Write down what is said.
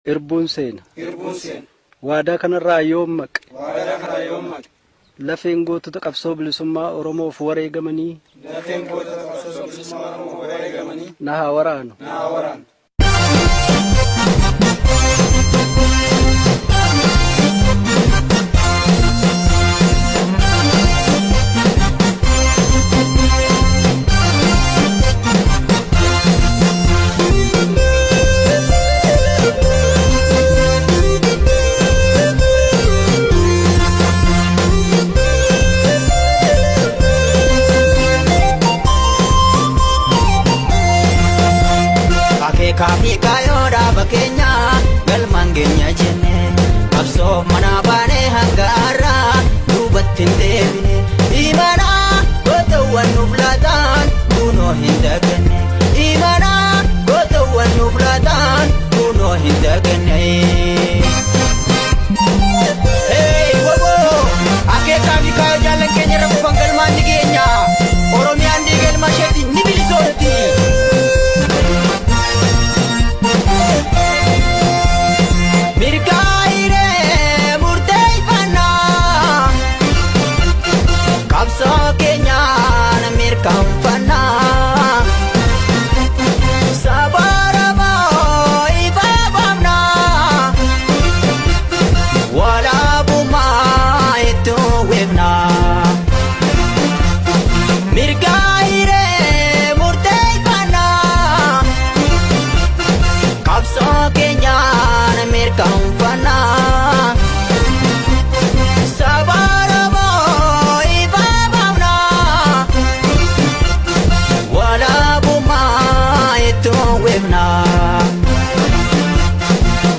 Irbuun seena. Irbuun seena. Waadaa kanarraa yoom maqe? Waadaa kanarraa yoom maqe? Lafeen gootota qabsoo bilisummaa Oromoof wareegamanii. Lafeen gootota qabsoo bilisummaa Oromoof wareegamanii. Na haa waraanu. Na haa waraanu. Akeekaa fi kaayoo dhaaba keenyaa galmaan keenya jenne, qabsoof manaa baanee hanga har'aa duubatti hin deebine. Imanaa gootawwan nuuf laataan kunoo hin daganne. Imanaa gootawwan nuuf laataan kunoo hin daganne.